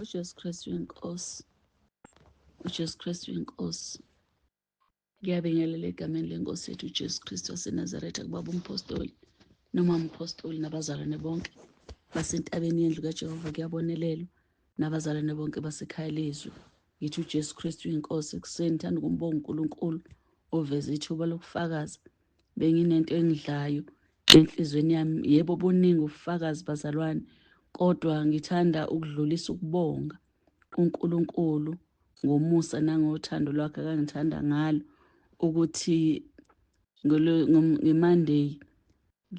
UJesu Kristu inkosi. UJesu Kristu inkosi. Ngiyabingelela egameni lenkosi yethu uJesu Kristu waseNazaretha kubaba umpostoli noma umpostoli nabazalwane bonke basentabeni yendlu kaJehova kuyabonelelwa nabazalwane bonke basekhaya lezwi. Ngithi uJesu Kristu inkosi ekuseni ngithanda ukumbonga uNkulunkulu oveze ithuba lokufakaza. Benginento engidlayo enhlizweni yami yebo buningi ubufakazi bazalwane kodwa ngithanda ukudlulisa ukubonga uNkulunkulu ngomusa nangothando lwakhe akangithanda ngalo ukuthi ngeMonday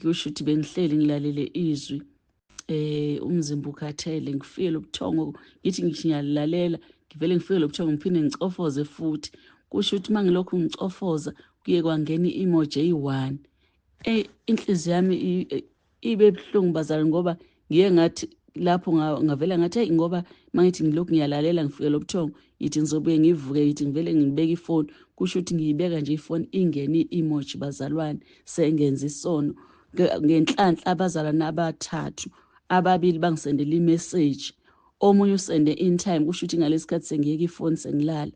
kusho ukuthi bengihleli ngilalele izwi umzimba ukhathele ngifike lobuthongo ngithi ngithi ngiyalilalela ngivele ngifike lobuthongo ngiphinde ngicofoze futhi kusho ukuthi uma ngilokhu ngicofoza kuye kwangena i-emoji eyi-one. Eyi inhliziyo yami ibe buhlungu bazalwane ngoba ngiye ngathi lapho ngavela ngathi eyi ngoba uma ngithi ngilokhu ngiyalalela ngifike lobuthongo ngithi ngizobuye ngivuke ngithi ngivele ngibeke ifoni kusho ukuthi ngiyibeka nje ifoni ingene i-emoji bazalwane sengenza isono ngenhlanhla abazalwane abathathu ababili bangisendela imeseji omunye usende in time kusho ukuthi ngalesi khathi sengiyeka ifoni sengilala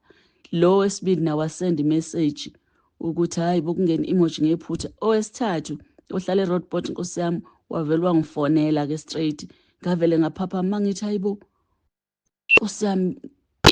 lo wesibili nawo asende imeseji ukuthi hhayi bokungena imoji ngephutha owesithathu ohlala eroadport nkosi yami wavele wangifonela-ke straight ngavele ngaphapha uma ngithi hayi bo nkosi yami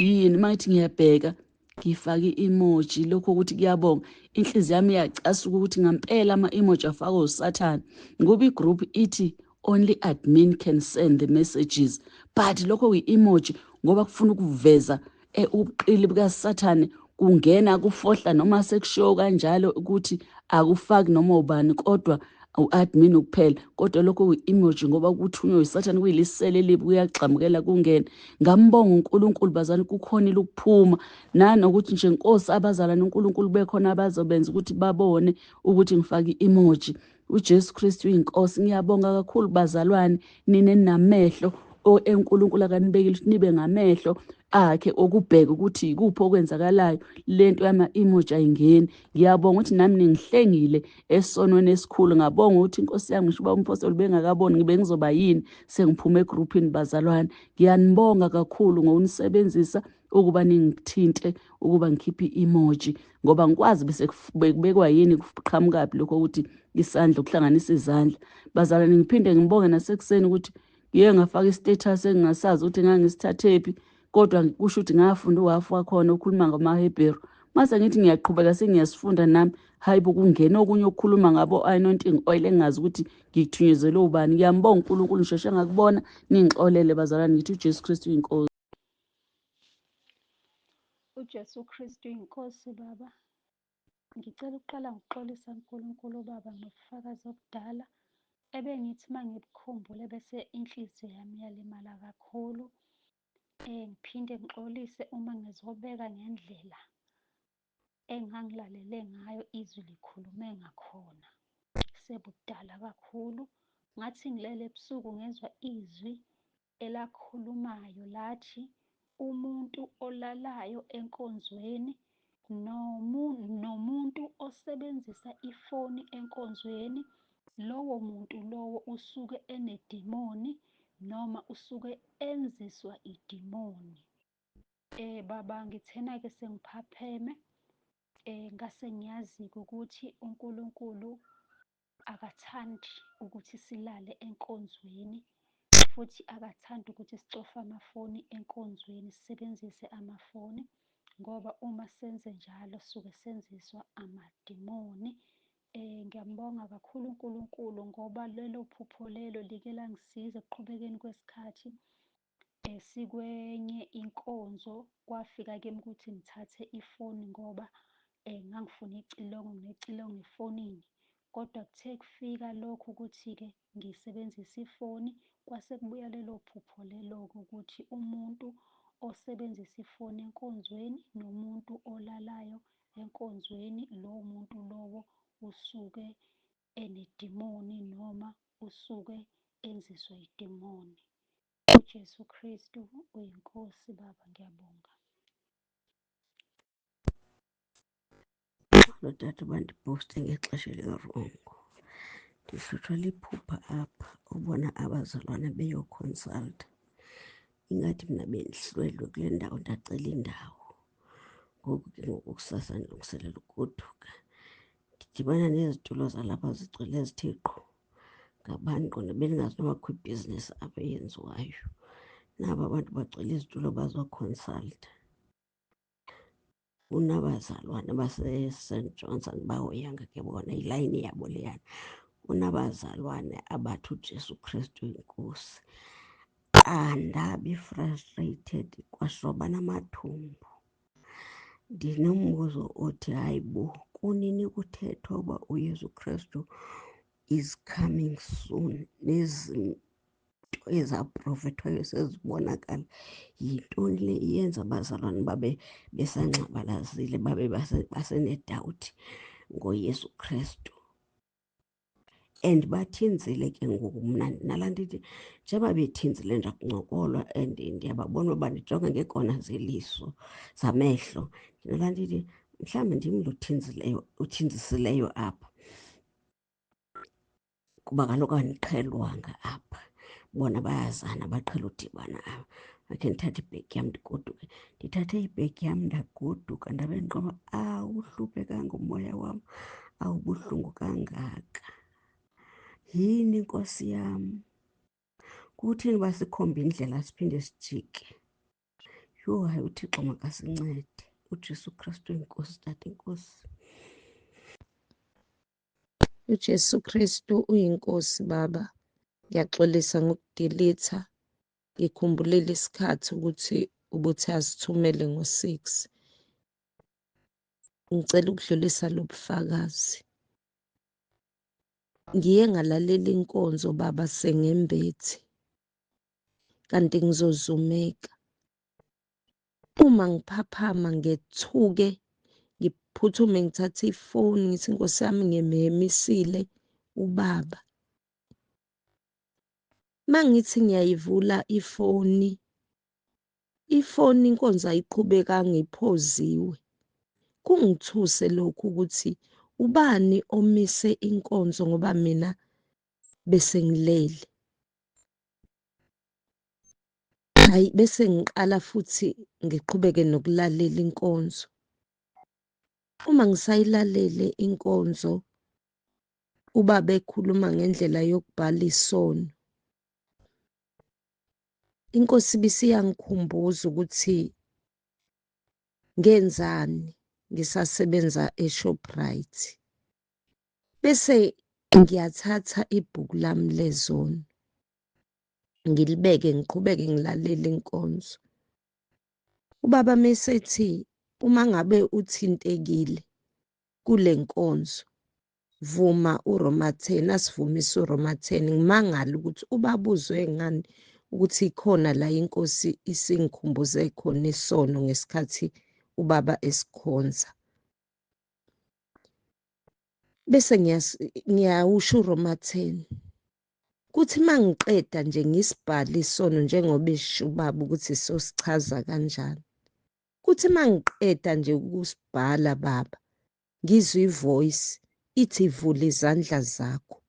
yini uma ngithi ngiyabheka ngifake i-emoji lokho ukuthi kuyabonga inhliziyo yami iyacasuka ukuthi ngampela ama-emoji afakwe usathane ngoba igroup ithi only admin can send the messages but lokho kuyi-emoji ngoba kufuna ukuveza eh, ubuqili bukasathane kungena kufohla noma sekushiwo kanjalo ukuthi akufaki noma ubani kodwa u-admin kuphela kodwa lokho kuyi-emoji ngoba kuthunywe usathane kuyilisele elibi kuyagxamukela kungene ngambonga uNkulunkulu bazalwane kukhonile ukuphuma nanokuthi nje nkosi abazalwane uNkulunkulu bekhona abazobenza ukuthi babone ukuthi ngifake i-emoji uJesu Kristu uyinkosi ngiyabonga kakhulu bazalwane nina namehlo eNkulunkulu akanibekile ukuthi nibe ngamehlo akhe okubheka ukuthi ikuphi okwenzakalayo lento yama-emoji ayingeni ngiyabonga ukuthi nami ningihlengile esonweni esikhulu ngabonga ukuthi inkosi yami ngisho uba umphostoli bengakaboni ngibe ngizoba yini sengiphume egruphini bazalwane ngiyanibonga kakhulu ngokunisebenzisa ukuba ningithinte ukuba ngikhiphe i-emoji ngoba ngikwazi bese kubekwa yini kuqhamukaphi lokho ukuthi isandla ukuhlanganisa izandla bazalwane ngiphinde ngibonge nasekuseni ukuthi ngiye ngafaka i-status engingasazi ukuthi ngangisithathephi kodwa kusho ukuthi ngafunda uhafu wakhona okhuluma ngamaHebheru mase ngithi ngiyaqhubeka sengiyasifunda nami hayi bo kungena okunye okukhuluma ngabo anointing oil engingazi ukuthi ngithunyezelwe ubani ngiyambonga uNkulunkulu ngisheshe ngakubona ningixolele bazalwane ngithi uJesu Kristu uyinkosi. UJesu Kristu iNkosi Baba. Ngicela ukuqala ngokuxolisa kuNkulunkulu Baba ngobufakazi obudala ebengithi uma ngibukhumbule bese inhliziyo yami iyalimala kakhulu. Ngiphinde ngixolise uma ngizobeka ngendlela engangilalele ngayo izwi likhulume ngakhona. Sebudala kakhulu. Ngathi ngilele ebusuku ngezwa izwi elakhulumayo lathi umuntu olalayo enkonzweni nomuntu osebenzisa ifoni enkonzweni, lowo muntu lowo usuke enedimoni noma usuke enziswa idimoni. Baba ngithena-ke sengiphapheme ngase ngiyazi-ke ukuthi uNkulunkulu akathandi ukuthi silale enkonzweni futhi akathandi ukuthi sicofe amafoni enkonzweni, sisebenzise amafoni ngoba uma senze njalo sisuke senziswa amadimoni. Ngiyambonga kakhulu uNkulunkulu ngoba lelo phupho lelo like langisiza ekuqhubekeni kwesikhathi. Sikwenye inkonzo kwafika kimi ukuthi ngithathe ifoni ngoba ngangifuna icilongo, nginecilongo efonini. Kodwa kuthe kufika lokhu ukuthi-ke ngisebenzise ifoni, kwase kubuya lelo phupho lelo-ke ukuthi umuntu osebenzisa ifoni enkonzweni nomuntu olalayo enkonzweni, lowo muntu lowo usuke enedimoni noma usuke enziswa idimoni. UJesu Kristu uyiNkosi Baba ngiyabonga. Lo tata bandiposte ngexesha elirongo. Ndihlutshwa liphupha apha ubona abazalwane beyokhonsaltha. Ingathi mna bendihlwelwe kule ndawo, ndacela indawo. Ngoku ke ngoku kusasa ndilungiselela ugoduka, ndidibana nezitulo zalapha zigcwele zithe qhu ngabantu. Qonda bendingazi noba kukho ibhizinesi apha eyenziwayo. Naba abantu bagcwele izitulo bazokhonsaltha. Kunabazalwane baseSt Johns, andibahoyanga ke bona, yilayini yabo leyana. Kunabazalwane abathi uJesu Krestu yiNkosi. Andabi frustrated kwashwabana namathumbu. Ndinombuzo othi, hayi bo, kunini kuthethwa uba uYesu Krestu is coming soon? Nezinto ezaprofethwayo sezibonakala. Yintoni le iyenza abazalwane babe besangxabalazile, babe basenedawuthi ngoYesu Krestu? And bathinzile ke ngoku. Mna ndinalaa nto ithi njengoba bethinzile nje akuncokolwa, and ndiyababona uba bandijonga ngeekona zeliso, zamehlo. Ndinalaa nto ithi mhlawumbi ndim lo uthinzileyo, uthinzisileyo apha, kuba kaloku andiqhelwanga apha, bona bayazana, baqhela udibana apha. Akhe ndithathe ibhegi yam ndigoduke. Ndithathe ibhegi yam ndagoduka, ndabe ndiqoba awuhluphekanga umoya wam, awubuhlungu kangaka. Yini Nkosi yam, kutheni uba sikhombe indlela siphinde sijike? Yho, hayi, uThixo makasincede. UJesu Kristu inkosi, tata, inkosi. UJesu Kristu uyinkosi baba. Ngiyaxolisa ngokudilitha. Ngikhumbulile isikhathi ukuthi ubuthe asithumele ngo-6. Ngicela ukudlulisa lo bufakazi. Ngiye ngalalela inkonzo baba sengembethe kanti ngizozumeka. Uma ngiphaphama ngethuke, ngiphuthume ngithathe ifoni ngithi Nkosi yami ngimhemisile ubaba. Mangithi ngiyayivula ifoni, ifoni inkonzo ayiqhubekanga, iphoziwe. Kungithuse lokhu ukuthi ubani omise inkonzo ngoba mina bese ngilele. Hayi, bese ngiqala futhi ngiqhubeke nokulalela inkonzo. Uma ngisayilalele inkonzo, ubaba ekhuluma ngendlela yokubhala isono. Inkosi ibisiyangikhumbuza ukuthi ngenzani ngisasebenza eShoprite. Bese ngiyathatha ibhuku lami lezono ngilibeke, ngiqhubeke ngilalele inkonzo. Ubaba mesethi uma ngabe uthintekile kule nkonzo, vuma uRoma 10, asivumise uRoma 10. Ngimangala ukuthi ubaba uzwe ngani ukuthi ikhona la inkosi isingikhumbuze khona isono ngesikhathi ubaba esikhonza. Bese ngiyawusho uRoma 10. Kuthi mangiqeda nje ngisibhale isono njengoba esho ubaba ukuthi sosichaza kanjani. Kuthi mangiqeda nje ukusibhala baba, ngizwe ivoice ithi vula izandla zakho.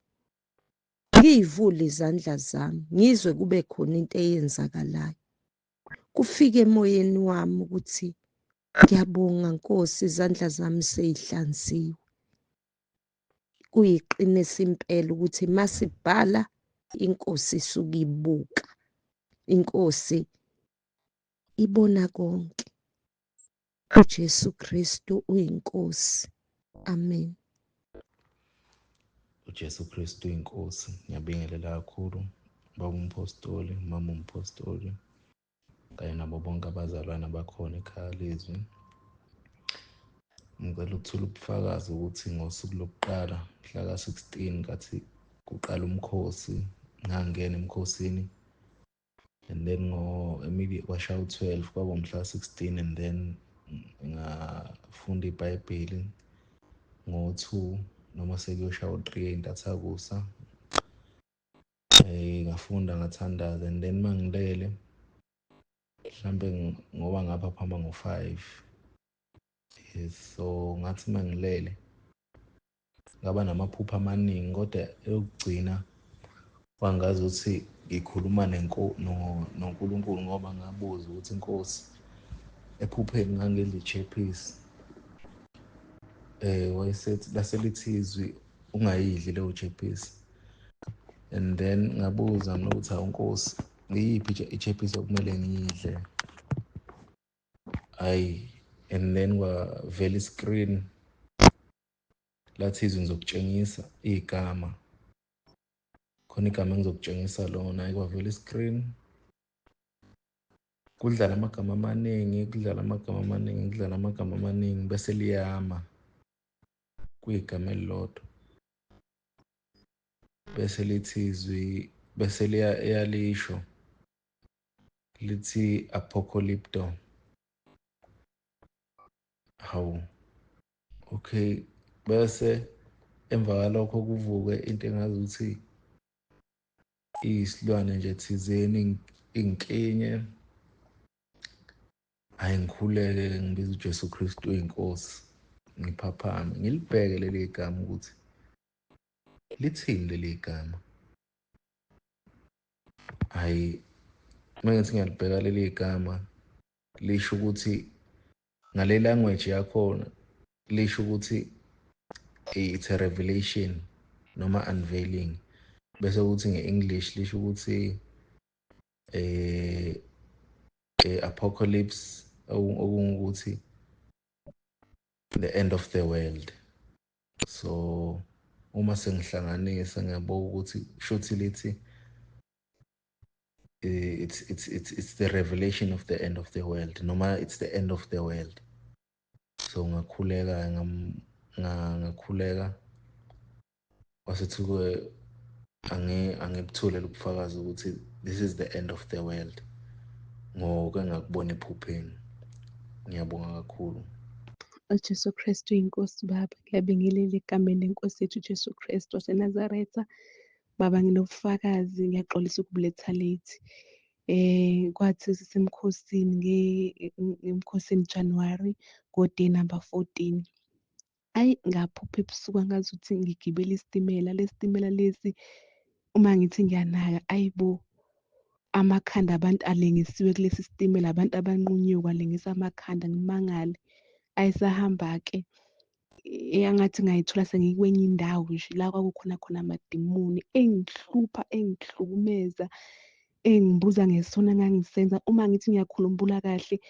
Ngiyivule izandla zami, ngizwe kube khona into eyenzakalayo. Kufike emoyeni wami ukuthi ngiyabonga Nkosi, izandla zami seyihlanziwe. Kuyiqiniso impela ukuthi masibhala inkosi isuke ibuka, inkosi ibona konke. UJesu Kristu uyinkosi. Amen. UJesu Kristu uyinkosi. Ngiyabingelela kakhulu baba umpostoli, mama umpostoli, kanye nabo bonke abazalwane abakhona ekhaya lezwi. Ngicela ukuthula ubufakazi ukuthi ngosuku lokuqala mhla ka-16 ngathi kuqala umkhosi, ngangena emkhosini, and then ngo immediate kwashaya u-12 kwaba umhla ka-16, and then ngafunda iBhayibheli ngo-2 noma sekuyoshaya u-3 entathakusa. Ngafunda, ngathandaza, and then mangilele mhlambe ngoba ngapha phamba ngo-5, so ngathi mangilele ngaba namaphupho amaningi, kodwa eyokugcina Kwangazuthi ngikhuluma noNkulunkulu ngoba ngabuza ukuthi inkosi ephupheni ngangidla i-chephisi wayesethi lase lithi izwi ungayidli leyo chephisi. And then ngabuza mina ukuthi hawu nkosi, iyiphi i-chephisi okumele ngiyidle? Hhayi, and then kwavela i-screen lathi izwi ngizokutshengisa igama, khona igama engizokutshengisa lona. Kwavela i-screen kudlala amagama amaningi, kudlala amagama amaningi, kudlala amagama amaningi, bese liyama kuyigama elilodwa, bese lithi izwi, bese liyalisho lithi apocalypto. Hawu, okay. Bese emva kwalokho kuvuke into engazuthi iyisilwane nje thizeni ingiklinye. Hhayi, ngikhuleke ngibiza uJesu Kristu uyinkosi, ngiphaphame ngilibheke leli gama ukuthi lithini leli gama. Hhayi, uma ngithi ngiyalibheka leli gama lisho ukuthi ngale language yakhona lisho ukuthi it's a revelation noma unveiling, bese kuthi nge-English lisho ukuthi apocalypse, okungukuthi the end of the world. So uma sengihlanganisa ngiyabuka ukuthi shuthi lithi it's the revelation of the end of the world, noma it's the end of the world. So ngakhuleka, ngakhuleka, wasethi-ke angibuthule lobufakazi ukuthi this is the end of the world ngoke ngakubona ephupheni. Ngiyabonga kakhulu. UJesu Kristu inkosi. Baba, ngiyabingelela egameni lenkosi yethu uJesu Kristu waseNazaretha. Baba, nginobufakazi, ngiyaxolisa ukubuletha late. Kwathi sisemkhosini, ngemkhosini January ngo-day number 14. Ayi, ngaphupha ebusuku angazuthi ngigibele isitimela. Lesi sitimela lesi, uma ngithi ngiyanaka, ayi bo, amakhanda abantu alengisiwe kulesi sitimela, abantu abanqunyiwe kwalengisa amakhanda, ngimangale. Ayisahamba-ke, angathi ngayithola sengikwenye indawo nje la kwakukhona khona amadimoni engihlupha, engihlukumeza, engibuza ngesono engangisenza. Uma ngithi ngiyakhumbula kahle,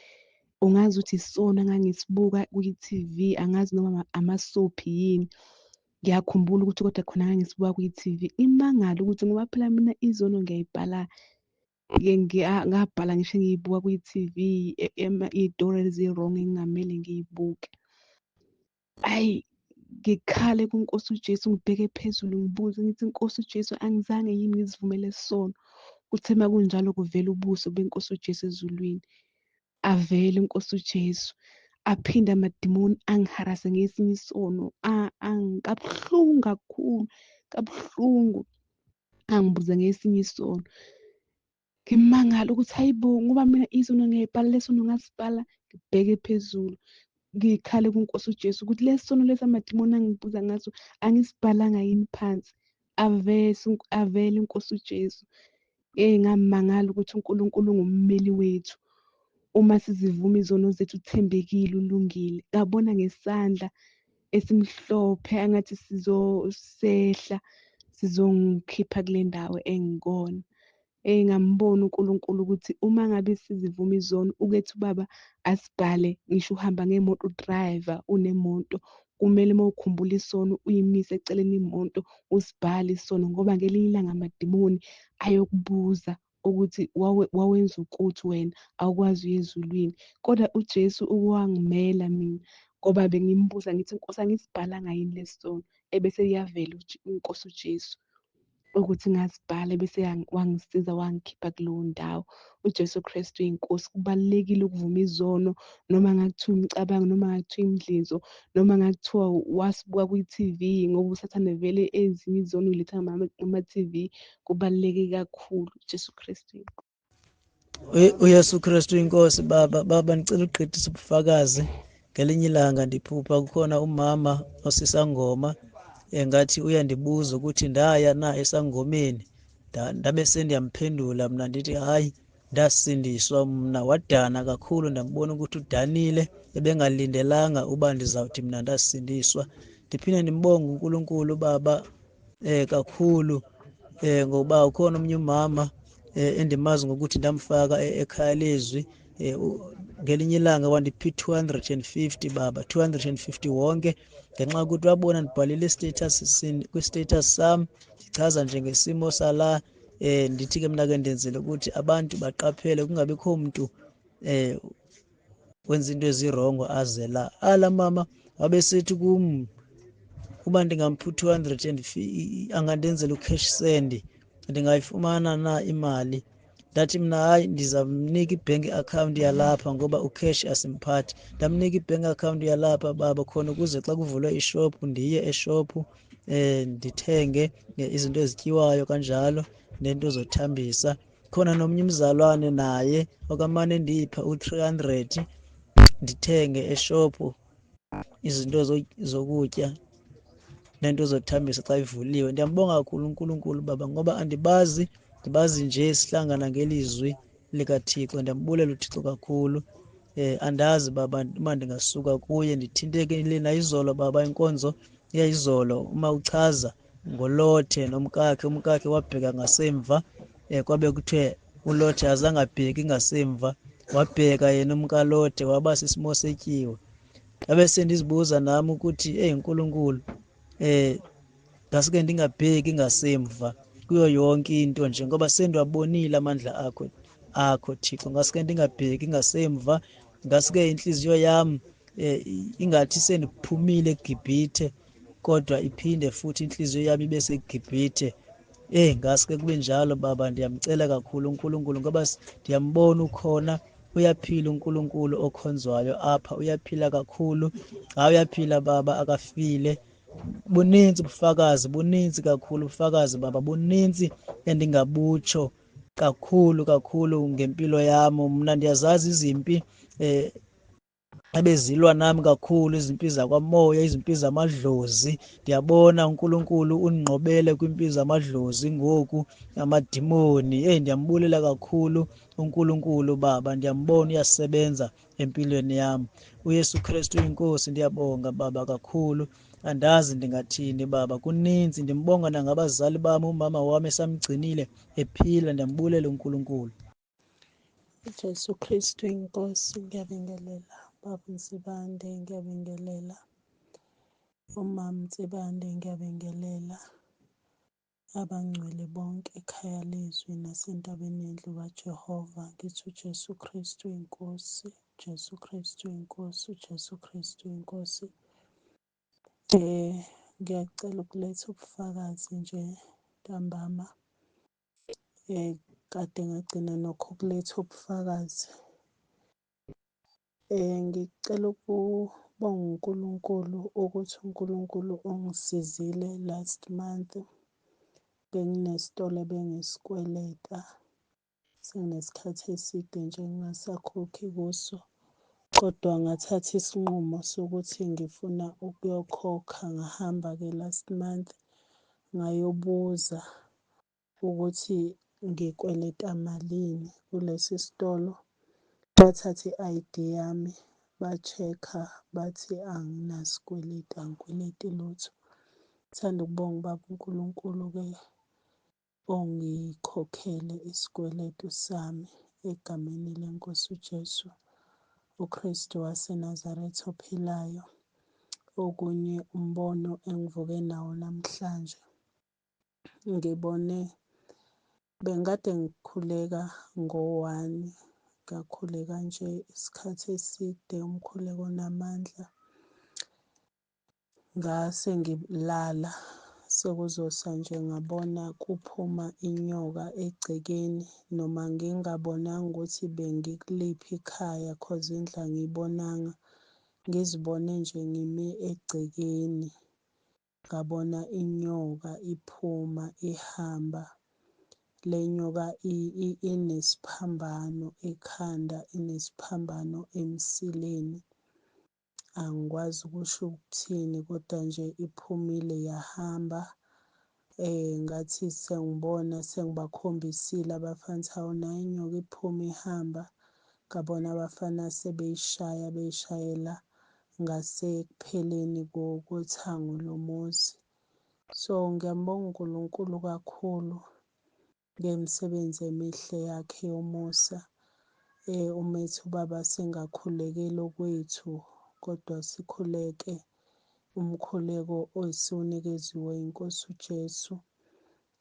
ungazi ukuthi isona engangisibuka kwi-T_V, angazi noma ama-soapie yini. Ngiyakhumbula ukuthi kodwa khona ngangisibuka kwi-T_V. Imangalo ukuthi ngoba phela mina izono ngiyayibhala, ngabhala ngisho engiyibuka kwi-T_V, iy'tori ezi-wrong engingamele ngiy'buke. Hhayi, ngikhale kuNkosi uJesu, ngibheke phezulu, ngibuze ngithi, Nkosi uJesu, angizange yini ngizivumele isono? Kuthe uma kunjalo kuvela ubuso beNkosi uJesu ezulwini. Avele inkosi uJesu, aphinde amadimoni angiharase ngesinye isono, kabuhlungu kakhulu, kabuhlungu, angibuze ngesinye isono. Ngimangala ukuthi hayi bo, ngoba mina isono ngiyayibhala, lesono ngasibhala. Ngibheke phezulu, ngikhale kuNkosi uJesu ukuthi lesi sono lesi amadimoni angibuza ngaso angisibhalanga yini phansi. Avese avele inkosi uJesu. Ngamangala ukuthi uNkulunkulu ungummeli wethu. Uma sizivuma izono zethu, uthembekile, ulungile. Ngabona ngesandla esimhlophe angathi sizosehla sizongikhipha kule ndawo engikona. Ngambona uNkulunkulu ukuthi uma ngabe sizivuma izono, ukethi ubaba asibhale. Ngisho uhamba ngemoto, u-driver unemoto, kumele uma ukhumbula isono uyimise eceleni imoto, usibhale isono, ngoba ngelinye ilanga amadimoni ayokubuza ukuthi wawenza ukuthi wena awukwazi uye ezulwini. Kodwa uJesu uwangimela mina, ngoba bengimbuza ngithi, Nkosi, angisibhalanga yini lesi sono? Ebese iyavela inkosi uJesu ukuthi ngazibhala, bese wangisiza, wangikhipha kuleyo ndawo. UJesu Kristu inkosi. Kubalulekile ukuvuma izono, noma ngakuthiwa imicabango, noma ngakuthiwa imidlizo, noma ngakuthiwa wasibuka kwi-T_V, ngoba uSathane vele ezinye izono uyiletha ngama-T_V. Kubaluleke kakhulu. Jesu Kristu. UYesu Kristu inkosi. Baba, baba, ngicela ugqithise ubufakazi. Ngelinye ilanga ndiphupha kukhona umama osisangoma engathi uyandibuza ukuthi ndaya na esangomeni. Ndabe sendiyamphendula mna ndithi hayi ndasindiswa mna. Wadana kakhulu, ndambona ukuthi udanile, ebengalindelanga uba ndizawuthi mna ndasindiswa. Ndiphinde ndimbonge uNkulunkulu baba kakhulu ngoba ukhona omnye umama endimazi ngokuthi ndamfaka ekhaya lezwi. Ngelinye ilanga wandipha i-250 baba, 250 wonke, ngenxa yokuthi wabona ndibhalile i-status kwi-status sam ndichaza nje ngesimo sala. Ndithi ke mna ke ndenzele ukuthi abantu baqaphele kungabikho mntu wenza into ezirongo aze la. Ala mama wabesithi kum uba ndingampha u-200 angandenzela u-cash send, ndingayifumana na imali? Ndathi mna hayi, ndizamnika i-bank account yalapha ngoba u-cash asimphathi. Ndamnika i-bank account yalapha baba, khona ukuze xa kuvulwe ishophu ndiye eshophu ndithenge izinto ezityiwayo kanjalo nento zothambisa. Khona nomnye umzalwane naye okamane ndipha u-300 ndithenge eshophu izinto zokutya nento zokuthambisa xa ivuliwe. Ndiyambonga kakhulu uNkulunkulu baba ngoba andibazi, ndibazi nje sihlangana ngelizwi likaThixo. Ndiyambulela uThixo kakhulu. Andazi baba uma ndingasuka kuye ndithinteke lena izolo baba, inkonzo yayizolo uma uchaza ngoLothe nomkakhe, umkakhe wabheka ngasemva, kwabe kuthiwe uLothe azange abheki ngasemva, wabheka yena umkaLothe waba sisimo setyiwe. Ndabe sendizibuza nami ukuthi eyi Nkulunkulu, ngasuke ndingabheki ngasemva kuyo yonke into nje ngoba sendiwabonile amandla akho Thixo, ngasuke ndingabheki ngasemva, ngasuke inhliziyo yami ingathi sendiphumile eGibhithe kodwa iphinde futhi inhliziyo yami ibe seGibhithe. Ngasuke kube njalo baba, ndiyamcela kakhulu uNkulunkulu ngoba ndiyambona ukhona, uyaphila uNkulunkulu okhonzwayo apha, uyaphila kakhulu. Hayi uyaphila baba, akafile. Buninzi ubufakazi, buninzi kakhulu ubufakazi baba, buninzi endingabutsho kakhulu kakhulu ngempilo yami. Mna ndiyazazi izimpi ebezilwa nami kakhulu, izimpi zakwamoya, izimpi zamadlozi. Ndiyabona uNkulunkulu undinqobele kwimpi zamadlozi ngoku, amadimoni. Eyi ndiyambulela kakhulu uNkulunkulu baba, ndiyambona uyasebenza empilweni yami. UYesu Kristu uyinkosi, ndiyabonga baba kakhulu. Andazi ndingathini baba, kuninzi. Ndimbonga nangabazali bami, umama wami esamgcinile ephila, ndiyambulela uNkulunkulu. Jesu Kristu inkosi, ngiyabingelela baba Nsibande, ngiyabingelela umama Nsibande, ngiyabingelela abangcwele bonke ekhaya lezwi nasentabeni yendlu kaJehova. Ngithi uJesu Kristu inkosi, uJesu Kristu inkosi, uJesu Kristu inkosi. Ngiyacela ukuletha ubufakazi nje ntambama. Kade ngagcina nokho ukuletha ubufakazi. Ngicela ukubonga uNkulunkulu ukuthi uNkulunkulu ungisizile last month. Benginesitolo ebengisikweleta, senginesikhathi eside nje ngingasakhokhi kuso. Kodwa ngathatha isinqumo sokuthi ngifuna ukuyokhokha, ngahamba-ke last month ngayobuza ukuthi ngikweleta malini kulesi sitolo. Bathatha i-I_D yami ba-check-a bathi anginasikweletu, angikweleti lutho. Ngithanda ukubonga ubaba uNkulunkulu-ke ongikhokhele isikweletu sami egameni leNkosi uJesu uKristu waseNazaretha ophilayo. Okunye umbono engivuke nawo namhlanje, ngibone bengikade ngikhuleka ngo-one, ngakhuleka nje isikhathi eside umkhuleko onamandla. Ngase ngilala sekuzosa nje ngabona kuphuma inyoka egcekeni, noma ngingabonanga ukuthi bengikuliphi ikhaya cause indlu angiyibonanga. Ngizibone nje ngime egcekeni, ngabona inyoka iphuma ihamba. Le nyoka inesiphambano ekhanda, inesiphambano emsileni. Angikwazi ukusho ukuthini kodwa nje iphumile yahamba. Ngathi sengibona sengibakhombisile abafana ukuthi hawu nayi inyoka iphuma ihamba, ngabona abafana sebeyishaya beyishayela ngasekupheleni kothango lomuzi. So ngiyambonga uNkulunkulu kakhulu ngemisebenzi emihle yakhe yomusa. Uma ethi ubaba singakhulekeli okwethu kodwa sikhuleke umkhuleko esiwunikeziwe iNkosi uJesu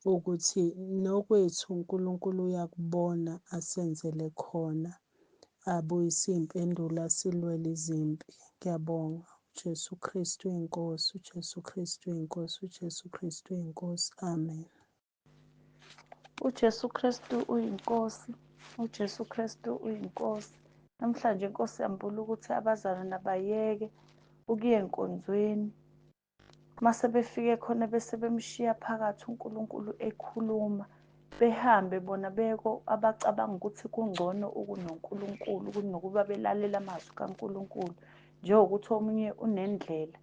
ukuthi nokwethu uNkulunkulu uyakubona asenzele khona, abuyise iy'mpendulo asilwele izimpi. Ngiyabonga. UJesu Kristu uyiNkosi, uJesu Kristu uyiNkosi, uJesu Kristu uyiNkosi. Amen. UJesu Kristu uyiNkosi, uJesu Kristu uyiNkosi. Namhlanje inkosi yambula ukuthi abazalwane abayeke ukuya enkonzweni. Mase befike khona bese bemshiya phakathi uNkulunkulu ekhuluma, behambe bona beko abacabanga ukuthi kungcono ukunoNkulunkulu kunokuba belalela amazwi kaNkulunkulu. Njengokuthi omunye unendlela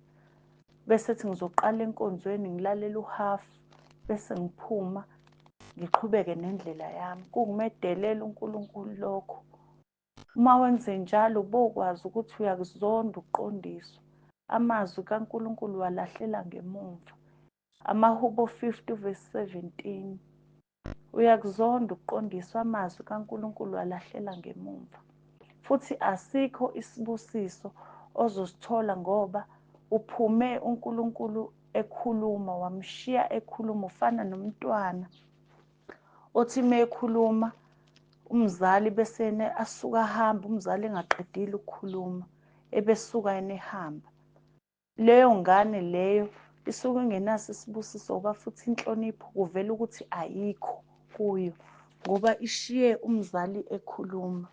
bese ethi ngizoqala enkonzweni ngilalele uhafu bese ngiphuma ngiqhubeke nendlela yami. Kuwukumedelela uNkulunkulu lokho. Uma wenze njalo ubokwazi ukuthi uyakuzonda ukuqondiswa. Amazwi kaNkulunkulu walahlela ngemumva. Amahubo 50 verse 17. Uyakuzonda ukuqondiswa, amazwi kaNkulunkulu walahlela ngemumva. Futhi asikho isibusiso ozosithola ngoba uphume uNkulunkulu ekhuluma, wamshiya ekhuluma, ufana nomntwana othi uma ekhuluma umzali bese yena asuka ahamba, umzali engaqedile ukukhuluma, ebesuka yena ehamba. Leyo ngane leyo isuke ingenaso isibusiso ngoba futhi inhlonipho kuvela ukuthi ayikho kuyo ngoba ishiye umzali ekhuluma.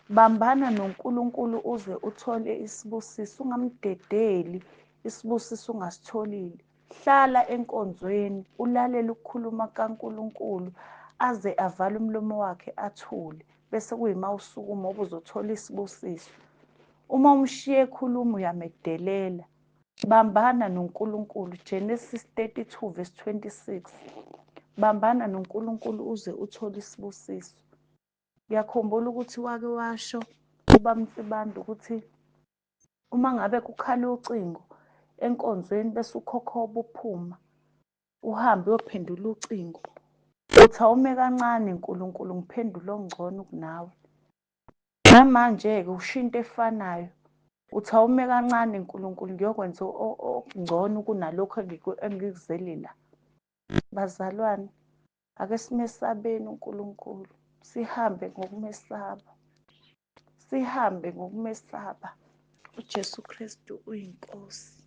Bambana noNkulunkulu uze uthole isibusiso, ungamdedeli isibusiso ungasitholile. Hlala enkonzweni ulalele ukukhuluma kukaNkulunkulu aze avale umlomo wakhe athule, bese kuyima usukuma ubuzothola isibusiso. Uma umshiye ekhuluma uyamedelela. Bambana noNkulunkulu, Genesis 32 verse 26. Bambana noNkulunkulu uze uthole isibusiso. Ngiyakhumbula ukuthi wake washo uBaba Nsibande ukuthi uma ngabe kukhala ucingo enkonzweni bese ukhokhoba uphuma uhambe uyophendula ucingo, uthi awume kancane Nkulunkulu ngiphendule ongcono kunawe. Namanje-ke usho into efanayo, uthi awume kancane Nkulunkulu ngiyokwenza okungcono kunalokhu engikuzele la. Bazalwane, ake simesabeni uNkulunkulu, sihambe ngokumesaba, sihambe ngokumesaba. UJesu Kristu uyiNkosi.